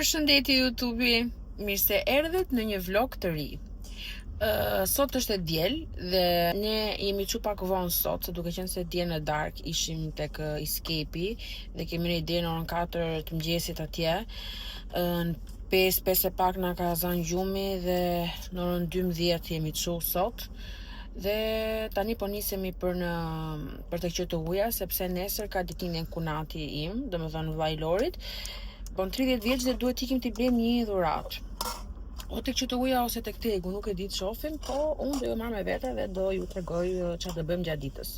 Përshëndetje YouTube-i, mirë se erdhët në një vlog të ri. Uh, sot është e diel dhe ne jemi çu pak vonë sot, se duke qenë se dje në darkë ishim tek Escape-i dhe kemi rri deri në orën 4 të mëngjesit atje. Uh, në 5, 5 e pak na ka zanë gjumi dhe në orën 12 jemi çu sot. Dhe tani po nisemi për në për tek QTU-ja sepse nesër ka ditëlindjen kunati im, domethënë vëllai i Lorit. Bën 30 vjeç dhe duhet ikim t'i blejmë një dhuratë. O tek QTU-ja ose tek Tegu, nuk e di të shohim, po unë do ju marr me vete dhe do ju tregoj eh, çfarë do bëjmë gjatë ditës.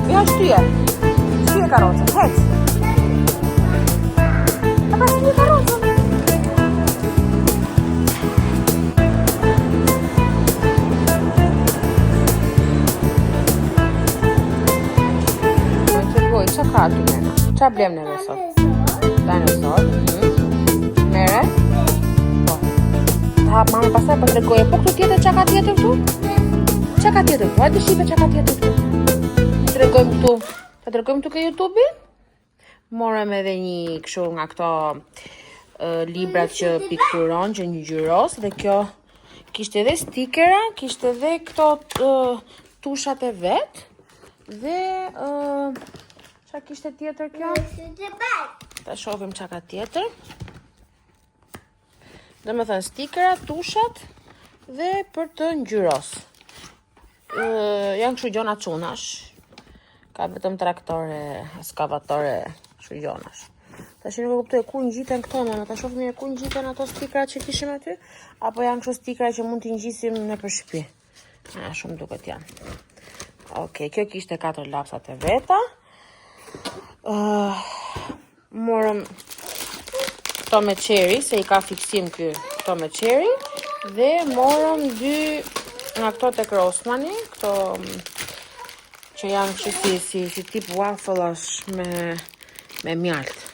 Ja shtyje. Shtyje karrocën. Hec. A pra shtyje karrocën. Po tregoj, ça ka aty Nena? Ça blem neve sot? Dinosaur. Mhm. Mere? Po. Ta hap mama pastaj po tregoje. Po këtu tjetër ça ka tjetër këtu? Ça ka tjetër këtu? Hajde shife ça ka tjetër këtu. Ta tregojmë këtu. Ta tregojmë këtu ke YouTube-i? Morëm edhe një kështu nga këto uh, librat që pikturon, që ngjyros dhe kjo kishte edhe stikera, kishte edhe këto uh, tushat e vet dhe uh, ça kishte tjetër kjo? Ta shohim ça ka tjetër. Domethënë stikera, tushat dhe për të ngjyros. Ë janë kështu gjona çunash. Ka vetëm traktore, eskavatore, kështu gjonash. Tash nuk e kuptoj ku ngjiten këto, në ta shohim mirë ku ngjiten ato stikera që kishim aty, apo janë kështu stikera që mund t'i ngjisim nëpër shtëpi. A, shumë duket janë. Ok, kjo kishte katër lapsat e veta. Uh, morëm Tom e Jerry, se i ka fiksim ky Tom e Jerry. Dhe morëm dy nga këto tek Rossmanni, këto mm, që janë kështu si, si, si tip waffle-ash me, me mjaltë.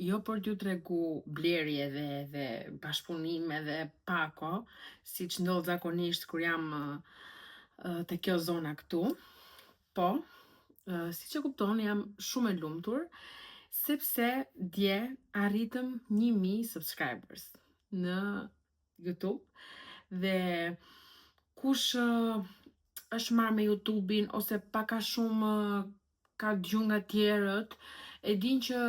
jo për t'ju tregu blerje dhe bashkëpunime dhe pako, siç ndodh zakonisht kur jam te kjo zona këtu. Po, siç e kuptoni, jam shumë e lumtur, sepse dje arritëm 1000 subscribers në YouTube dhe kush është marrë me YouTube-in ose pak a shumë ka dëgju nga tjerët, e din që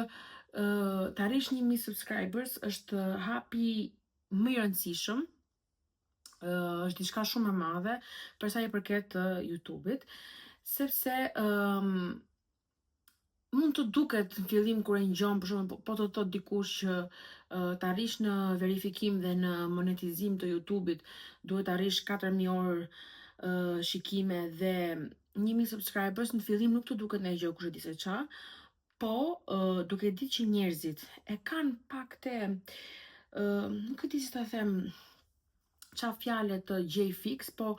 të arrish 1000 subscribers është hapi më i rëndësishëm, është diçka shumë e madhe për sa i përket YouTube-it, sepse mund të duket në fillim kur e ngjon, për shembull, po të thot dikush që të arrish në verifikim dhe në monetizim të YouTube-it, duhet të arrish 4000 orë shikime dhe 1000 subscribers, në fillim nuk të duket ndonjë gjë kush e di se ça, po duke ditë që njerëzit e kanë pak te nuk e di si ta them, qa fjale të gjej fiks, po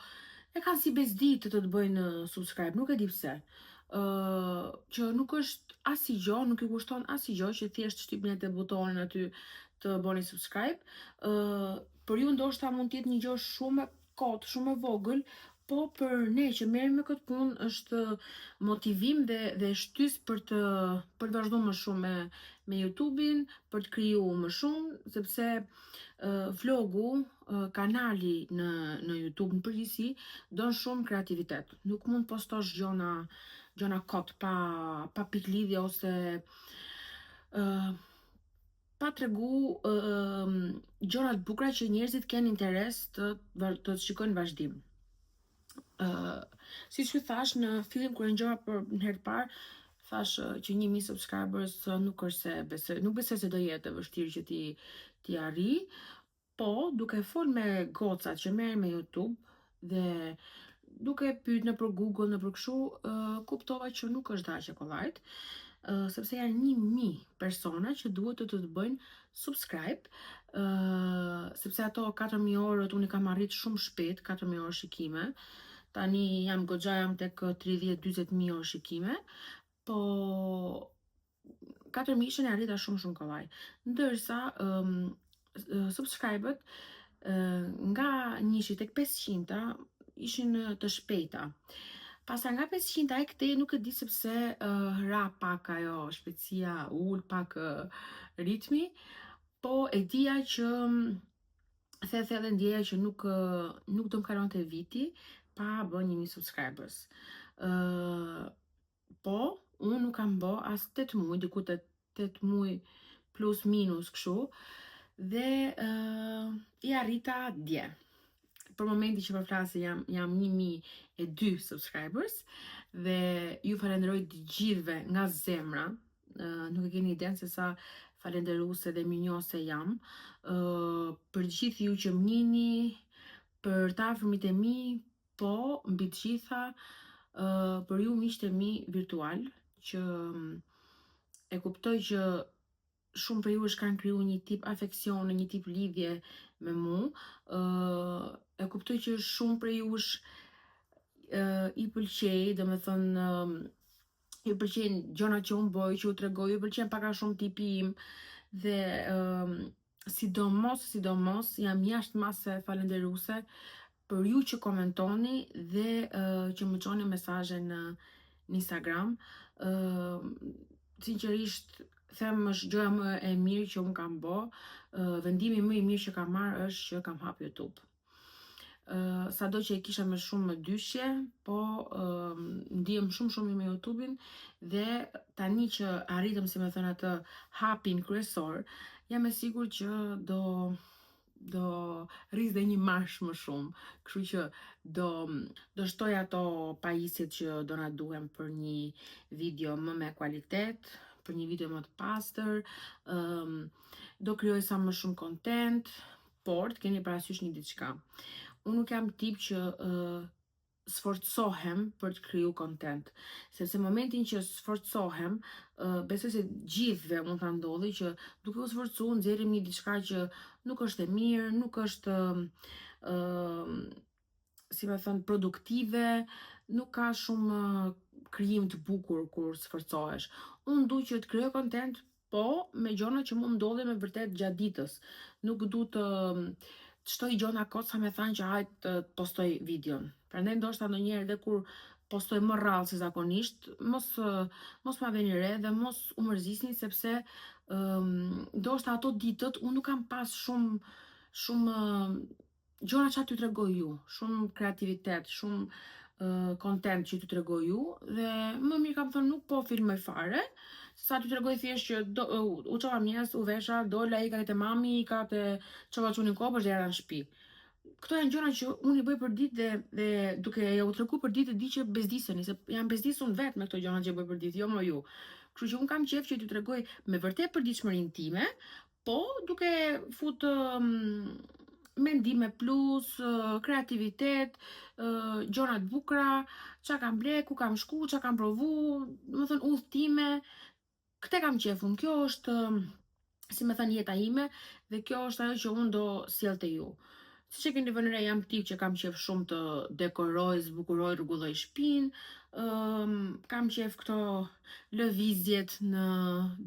e kanë si bezdi të të bëjnë subscribe, nuk e di pse. Që nuk është asgjë, nuk ju kushton asgjë që thjesht shtypni atë butonin aty të bëni subscribe. Për ju ndoshta mund të jetë një gjë shumë e kot, shumë e vogël, po për ne që merremi me këtë punë është motivim dhe shtys për të vazhduar më shumë me YouTube-in, për të kriju më shumë, sepse vlogu, kanali në YouTube në përgjithësi don shumë kreativitet. Nuk mund të postosh gjona kot pa pikë lidhje ose pa tregu gjëra të bukura që njerëzit kenë interes të shikojnë vazhdim. Siç ju thash në fillim kur e ngjova për në herë të parë, thash që 1000 subscribers nuk është se besoj, nuk besoj se do jetë e vështirë që ti arri, po duke fol me gocat që merren me YouTube dhe duke pyet në për Google, në për kështu, kuptova që nuk është aq e kollajt, sepse janë 1000 persona që duhet të bëjnë subscribe, sepse ato 4000 orët unë i kam arrit shumë shpejt, 4000 orë shikime. Tani jam goxha, jam tek 30-40 mijë orë shikime, po 4000 ishin e arrita shumë shumë kollaj. Ndërsa subscribe-ët nga njëshi tek 500 ishin të shpejta. Pastaj nga 500 e këtej nuk e di sepse ra pak ajo shpejtësia, u ul pak ritmi, po e dija që the thellë ndjeja që nuk do më kalonte viti pa bë 1000 subscribers. Po, unë nuk kam bë as 8 muaj, diku te 8 muaj plus minus kështu, dhe i arrita dje. Për momentin që po flasim jam 1002 subscribers dhe ju falenderoj të gjithëve nga zemra. Nuk e keni idenë se sa falenderuese dhe mirënjohëse jam për gjithë ju që më njihni, për të afërmit e mi, po mbi të gjitha për ju miqtë e mi virtual, që e kuptoj që shumë prej jush kanë kriju një tip afeksioni, një tip lidhje me mu. E kuptoj që shumë prej jush i pëlqej, do me thënë, ju pëlqejnë gjërat që unë bëj, që u tregoj, ju pëlqen pak a shumë tipi im dhe sidomos jam jashtë mase falenderuese për ju që komentoni dhe që më çoni mesazhe në Instagram. Sinqerisht them është gjëja më e mirë që unë kam bë, vendimi më i mirë që kam marrë është që kam hap YouTube. Sado që e kisha me shumë dyshje, po ndihem shumë shumë mirë me YouTube-in dhe tani që arritëm, si me thënë, atë hapin kryesor, jam e sigurt që do rris dhe një marsh më shumë, kështu që do shtoj ato pajisjet që do na duhen për një video më me kualitet, për një video më të pastër, do krijoj sa më shumë content, por të keni parasysh një diçka. Unë nuk jam tip që sforcohem për të kriju content, sepse momentin që sforcohem, besoj se gjithëve mund ta ndodhi që duke u sforcu nxjerrim një diçka që nuk është e mirë, nuk është si me thënë, produktive, nuk ka shumë krijim të bukur kur sforcohesh. Unë du që të krijoj content, po me gjona që mu ndodhin me vërtet gjatë ditës. Nuk du të të shtoj gjona kot sa me thanë që hajt të postoj videon. Prandaj ndoshta ndonjëherë edhe kur postoj më rrallë se zakonisht, mos mos ma veni re dhe mos u mërzisni sepse ndoshta ato ditët unë nuk kam pas shumë shumë gjona që t'ju tregoj ju, shumë kreativitet, shumë content që t'ju tregoj ju dhe më mirë kam thënë nuk po filmoj fare, sa t'ju tregoj thjesht që do, u çova mëngjes, u vesha, dola, ika te mami, ika te çova çunin kopsht dhe erdha në shtëpi. Këto janë gjëra që unë i bëj për ditë dhe, dhe duke ja u tregu për ditë di që bezdiseni, se jam bezdis unë vetë me këto gjëra që bëj për ditë, jo më ju. Kështu që unë kam qejf që t'ju tregoj me vërtet përditshmërinë time, po duke fut mendime plus, kreativitet, gjona të bukura, ça kam ble, ku kam shku, ça kam provu, do të thënë udhëtime. Këtë kam qejf unë, kjo është si me thënë jeta ime dhe kjo është ajo që unë do sjell te ju. Siç e keni vënë re, jam tip që kam qejf shumë të dekoroj, zbukuroj, rregulloj shtëpinë, kam qejf këto lëvizjet në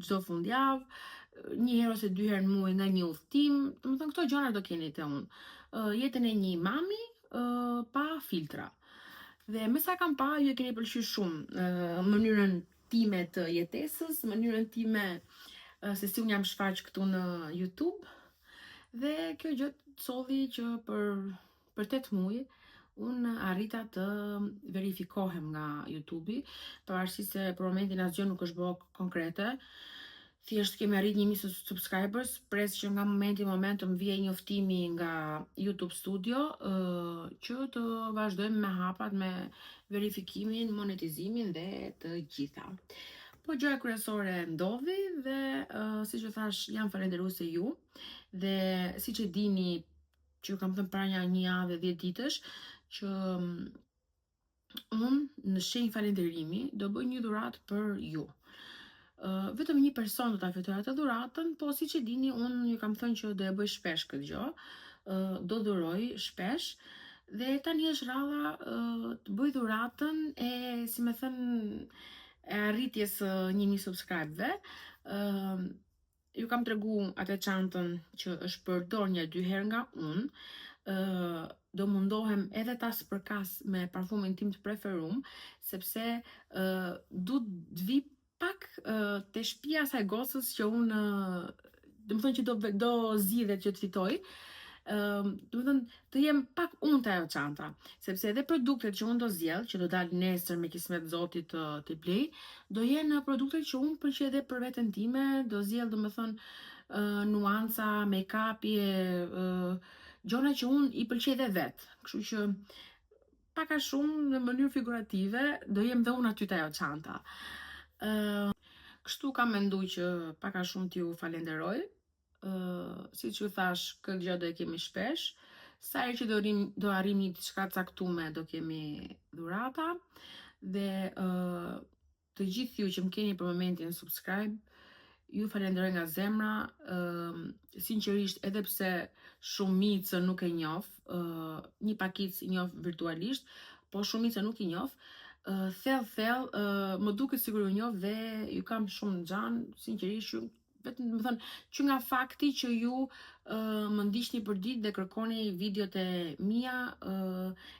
çdo fundjavë, një herë ose dy herë në muaj nga një udhëtim, do të thënë këto gjëra do keni te unë. Jetën e një mami pa filtra. Dhe me sa kam pa, ju e keni pëlqyer shumë mënyrën time të jetesës, mënyrën time se si unë jam shfaq këtu në YouTube. Dhe kjo gjë solli që për për 8 muaj unë arrita të verifikohem nga YouTube-i, pavarësisht se për momentin asgjë nuk është bë konkrete. Thjesht kemi arrit 1000 subscribers, pres që nga momenti në moment të më vijë njoftimi nga YouTube Studio që të vazhdojmë me hapat me verifikimin, monetizimin dhe të gjitha. Po gjëja kryesore ndodhi dhe siç ju thash jam falënderuese ju dhe siç e dini që ju kam thënë para një, një javë dhe 10 ditësh që unë në shenjë falënderimi do bëj një dhuratë për ju. Vetëm një person do ta fitojë atë dhuratën, po siç e dini unë ju kam thënë që do e bëj shpesh këtë gjë, do dhuroj shpesh dhe tani është radha të bëj dhuratën e, si me thënë, e arritjes së 1000 subscribe-ve. Ju kam tregu atë çantën që është përdor një dy herë nga unë, do mundohem edhe ta spërkas me parfumin tim të preferum, sepse du të vi pak te shtëpia e asaj gocës që unë, do të thënë që do do zgjidhet që të fitoj. Do të thënë të jem pak unë te ajo çanta, sepse edhe produktet që unë do zgjell, që do dalë nesër me kismet Zotit të t'i blej, do jenë produkte që unë pëlqej edhe për veten time, do zgjell domethënë nuanca, make-up-i, gjëra që unë i pëlqej edhe vet. Kështu që pak a shumë në mënyrë figurative do jem dhe unë aty te ajo çanta. Kështu kam mendu që pak a shumë t'ju falenderoj. Siç ju thash, këtë gjë do e kemi shpesh. Sa herë që do rim, do arrim një diçka caktuar, do kemi dhurata dhe të gjithë ju që më keni për momentin subscribe, ju falenderoj nga zemra, sinqerisht edhe pse shumicën nuk e njoh, një pakicë i njoh virtualisht, po shumicën nuk i njoh, thell thell më duket sikur ju njoh dhe ju kam shumë xhan, sinqerisht ju vetëm më thënë që nga fakti që ju më ndiqni për ditë dhe kërkoni videot e mia,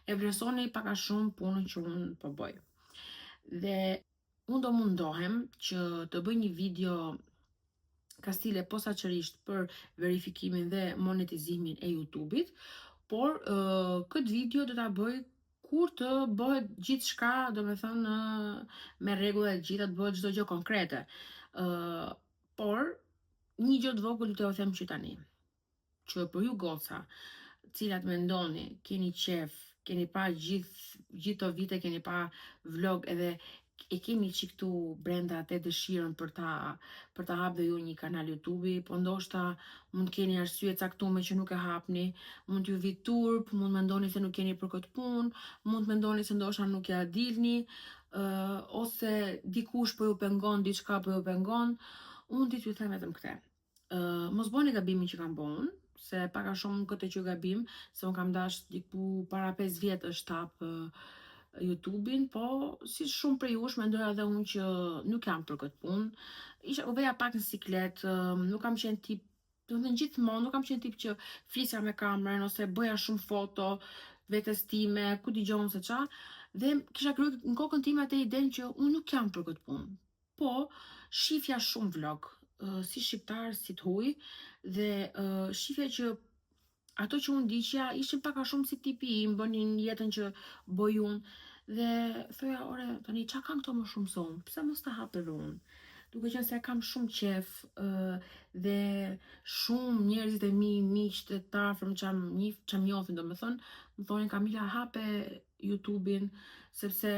e vlerësoni pak a shumë punën që unë po bëj. Dhe unë do mundohem që të bëj një video kastile posaçërisht për verifikimin dhe monetizimin e YouTube-it, por këtë video do ta bëj kur të bëhet gjithçka, do me thënë, me rregulla e gjitha, të bëhet çdo gjë konkrete. Por një gjë të vogël do t'ju them që tani, që për ju goca, cilat mendoni, keni qef, keni pa gjithë gjithë to vite, keni pa vlog edhe e keni që këtu brenda atë dëshirën për ta hapë dhe ju një kanal YouTube-i, po ndoshta mund keni arsye caktuar që nuk e hapni, mund t'ju vi turp, mund mendoni se nuk keni për këtë punë, mund mendoni se ndoshta nuk ja dilni, ose dikush po ju pengon, diçka po ju pengon. Unë di t'ju them vetëm këtë. Mos bëni gabimin që kam bë unë, se pak a shumë këtë që gabim, se unë kam dash diku para 5 vjetësh të hap YouTube-in, po si shumë prej jush mendoja edhe unë që nuk jam për këtë punë. Isha u veja pak në siklet, nuk kam qenë tip, do të thënë gjithmonë nuk kam qenë tip që flisja me kamerën ose bëja shumë foto vetes time, ku dëgjon se ça, dhe kisha kriju në kokën time atë idenë që unë nuk jam për këtë punë. Po, shifja shumë vlog, si shqiptar, si të huaj, dhe shifja që ato që unë ndiqja ishin pak a shumë si tipi im, bënin jetën që bëj unë dhe thoja, ore, tani ça kanë këto më shumë se unë? Pse mos ta hap edhe unë? Duke qenë se e kam shumë qef dhe shumë njerëzit e mi, miqtë të afërm që më njih, që më njohin, domethënë, më thonin Kamila hape YouTube-in, sepse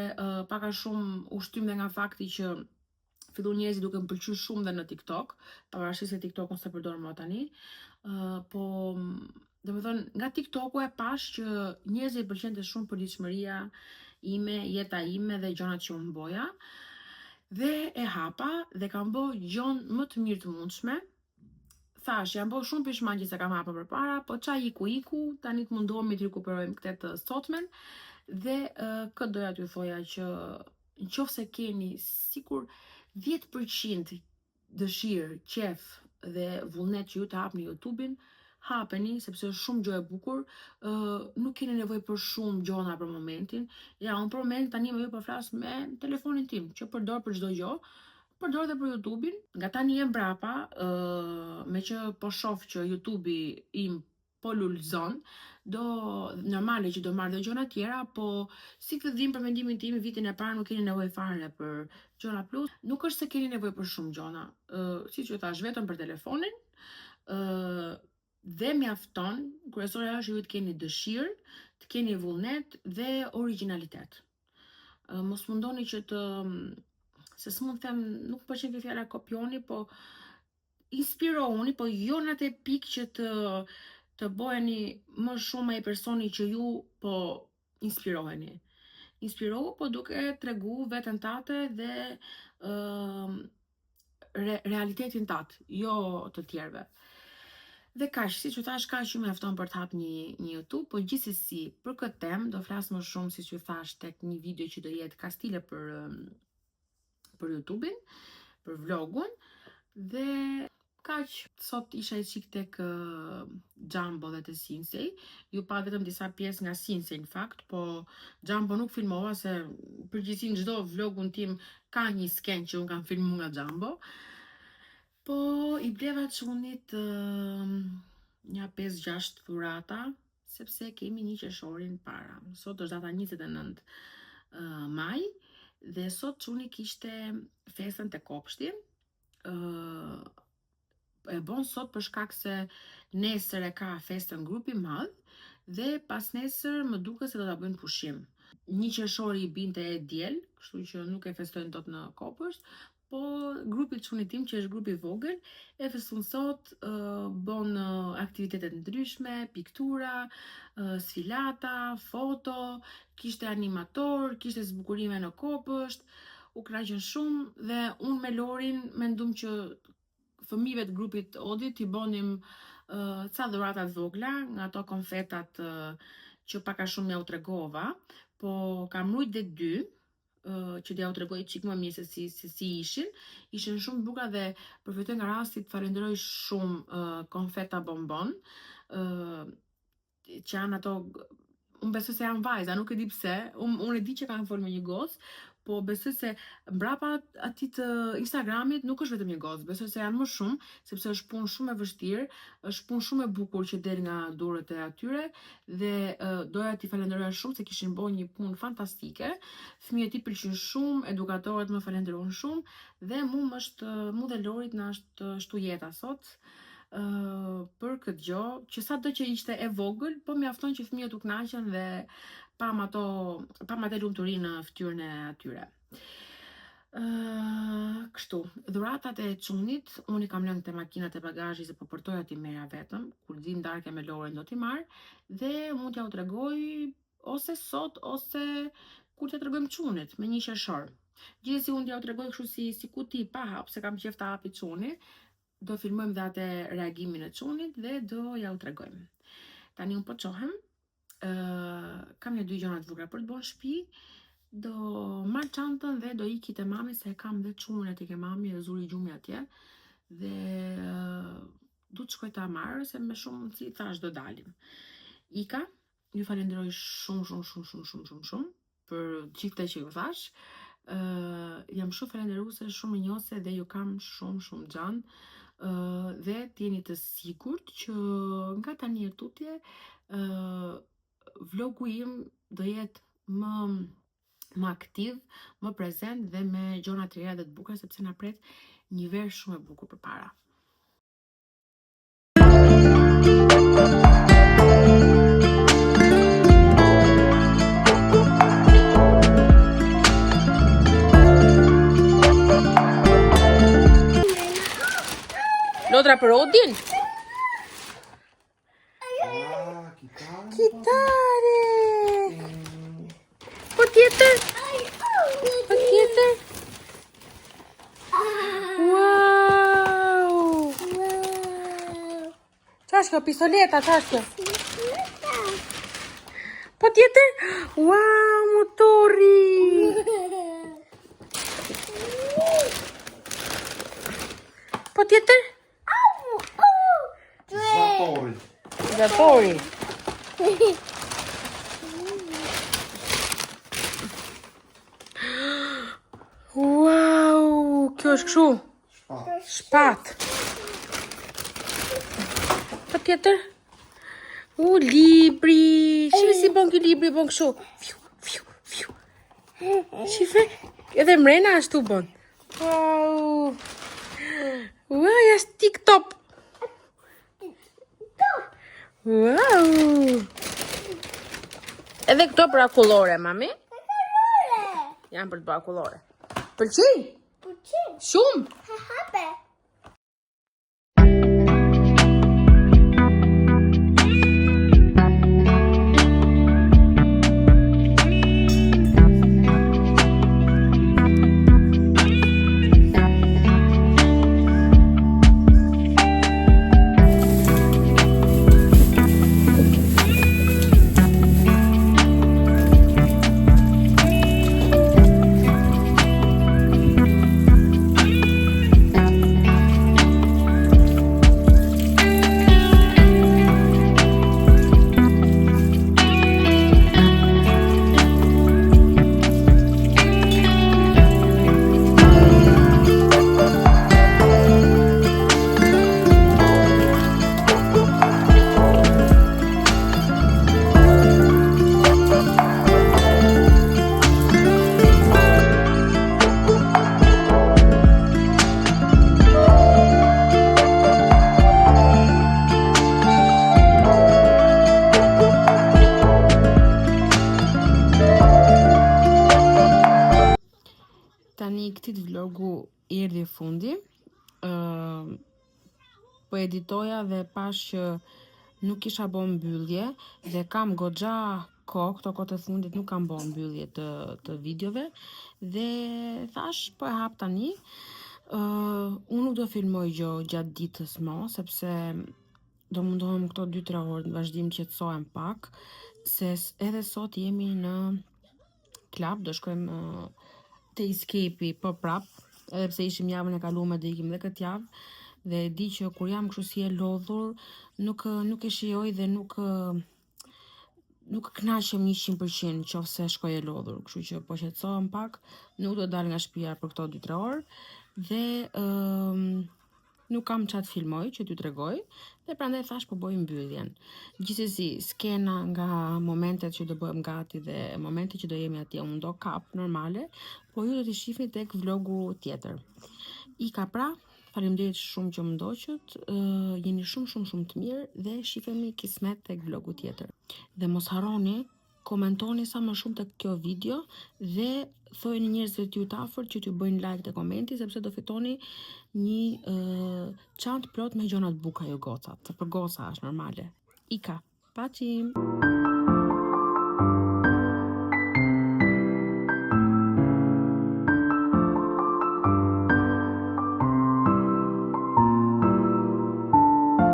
pak a shumë u shtym dhe nga fakti që fillu njerëzit duke më pëlqyer shumë dhe në TikTok, pavarësisht se TikTokun s'e përdor më tani. Po do të thënë, nga TikToku e pash që njerëzit i pëlqente shumë përditshmëria ime, jeta ime dhe gjonat që unë boja. Dhe e hapa dhe kam bo gjon më të mirë të mundshme. Thash, jam bo shumë pishman që se kam hapur përpara, po ça iku iku, tani të mundohemi të rikuperojmë këtë të sotmen. Dhe këtë doja t'ju thoja që në qoftë se keni sikur 10% dëshirë, qef dhe vullnet që ju të hapni YouTube-in, hapeni sepse është shumë gjë e bukur, nuk keni nevojë për shumë gjona për momentin. Ja, unë për momentin tani me ju po flas me telefonin tim, që përdor për çdo gjë, përdor edhe për YouTube-in. Nga tani e mbrapa, me që po shoh që YouTube-i im po lulëzon, do normale që do marr dhe gjëra tjera, po si fillim për mendimin tim vitin e parë nuk keni nevojë fare për gjëra plus. Nuk është se keni nevojë për shumë gjëra. Siç ju thash, vetëm për telefonin, dhe mjafton, kryesorja është ju të keni dëshirë, të keni vullnet dhe originalitet. Mos mundoni që të, se s'mund të them, nuk pëlqen kjo fjala kopjoni, po inspirohuni, po jo në atë pikë që të bëheni më shumë ai personi që ju po inspiroheni. Inspirohu, po duke tregu veten tate dhe realitetin tat, jo të tjerëve. Dhe kaq, siç ju thash, kaq ju mjafton për të hap një YouTube, po gjithsesi për këtë temë do flas më shumë, siç ju thash, tek një video që do jetë kastile për YouTube-in, për vlogun, dhe kaq. Sot isha i çik tek Jumbo dhe te Sinsay. Ju pa vetëm disa pjesë nga Sinsay në fakt, po Jumbo nuk filmova se përgjithësi në çdo vlogun tim ka një sken që unë kam filmuar nga Jumbo. Po i bleva çunit një 5-6 dhurata, sepse kemi 1 qershorin para. Sot është data 29 maj dhe sot çuni kishte festën te kopshti. E bon sot për shkak se nesër e ka festën grupi madh dhe pas nesër më duket se do ta bëjnë pushim. 1 qershori i binte e diel, kështu që nuk e festojnë dot në kopsht, po grupi i çunit tim, që është grupi i vogël, e feston sot, bon aktivitete të ndryshme, piktura, sfilata, foto, kishte animator, kishte zbukurime në kopsht, u kënaqën shumë dhe unë me Lorin mendum që fëmijëve të grupit Odit t'i bonim ca dhurata të vogla, nga ato konfetat që pak a shumë ja u tregova, po kam rujt dhe dy, që t'ja u tregoj çik më mirë se si ishin. Ishin shumë të bukura dhe përfitoj nga rasti të falenderoj shumë konfeta bonbon, që janë ato, unë besoj se janë vajza, nuk e di pse, unë e di që kam folë me një gocë, po besoj se mbrapa atij të Instagramit nuk është vetëm një gocë, besoj se janë më shumë, sepse është punë shumë e vështirë, është punë shumë e bukur që del nga durët e atyre dhe doja t'i falenderoja shumë se kishin bërë një punë fantastike. Fëmijët i pëlqyen shumë, edukatorët më falenderuan shumë dhe mu më është, mu dhe Lorit na është shtu jeta sot. Për këtë gjë, që sa do që ishte e vogël, po mjafton që fëmijët u kënaqën dhe pam atë lumturi në fytyrën e atyre. Kështu, dhuratat e çunit, unë i kam lënë te makinat e bagazhit se po përtoja t'i merja vetëm, kur vim darke me Lorin do t'i marr dhe mund t'ja u tregoj ose sot ose kur t'ja tregojmë çunit me 1 qershor. Gjithsesi unë t'ja u tregoj kështu si kuti pa hap, se kam qejf ta hapi çuni. Do filmojmë dhe atë reagimin e çunit dhe do ja u tregojmë. Tani unë po çohem, kam një dy gjëra të vogla për të bërë në shtëpi. Do marr çantën dhe do iki te mami se e kam dhe çunin aty ke mami e zuri gjumi atje. Dhe du të shkoj ta marr se me shumë mundësi thash do dalim. Ika, ju falenderoj shumë shumë shumë shumë shumë shumë shumë për gjithë këtë që ju thash. Uh, jam shumë falenderuese, shumë mirënjohëse dhe ju kam shumë shumë xhan. Uh, dhe të jeni të sigurt që nga tani e tutje uh, vlogu im do jetë më më aktiv, më prezent dhe me gjona të reja dhe të bukura sepse na pret një verë shumë e bukur përpara. Lodra për Odin? Ah, kitare. Kitare! Po tjetër? Po tjetër? Wow! Qa është kjo? Pistoleta, qa është kjo? Po tjetër? Wow, motori! Po tjetër? Zatori. Zatori. Wow, kjo është kështu. Shpat. Shpat. Po tjetër? U, libri. Shife si bon ky libri, bon kështu. Fiu, fiu, fiu. Shife, edhe mrena ashtu bon. Wow. Ua, është TikTok. Wow. Edhe këto për akullore, mami? Janë për të bërë akullore. Pëlqej? Pëlqej. Shumë? Hape. Tani këtij vlogu i erdhi fundi. Ë po editoja dhe pash që nuk kisha bo mbyllje dhe kam goxha kohë, këto kohët e fundit nuk kam bo mbyllje të, të videove dhe thash po e hap tani. Uh, unë nuk do filmoj gjë gjatë ditës mo, sepse do mundohem këto 2-3 orë në vazhdim të qetësohem pak, se edhe sot jemi në club, do shkojmë uh, te Escape-i po prap, edhe pse ishim javën e kalume do ikim dhe këtë javë, dhe e di që kur jam kështu si e lodhur, nuk nuk e shijoj dhe nuk nuk kënaqem 100% qoftë se shkoj e lodhur, kështu që po qetësohem pak, nuk do dal nga shtëpia për këto 2-3 orë dhe ëm Nuk kam ça të filmoj që t'ju tregoj dhe prandaj thash po bëj mbylljen. Gjithsesi, skena nga momentet që do bëhem gati dhe momentet që do jemi atje unë do kap normale, po ju do t'i shihni tek vlogu tjetër. Ika pra, faleminderit shumë që më ndoqët, uh, jeni shumë shumë shumë të mirë dhe shifemi kismet tek vlogu tjetër. Dhe mos harroni Komentoni sa më shumë tek kjo video dhe thojini njerëzve të ju të afërt që t'ju bëjnë like te komenti sepse do fitoni një uh, çantë plot me gjëra të bukura ju gocat, se për goca është normale. Ika, paçim.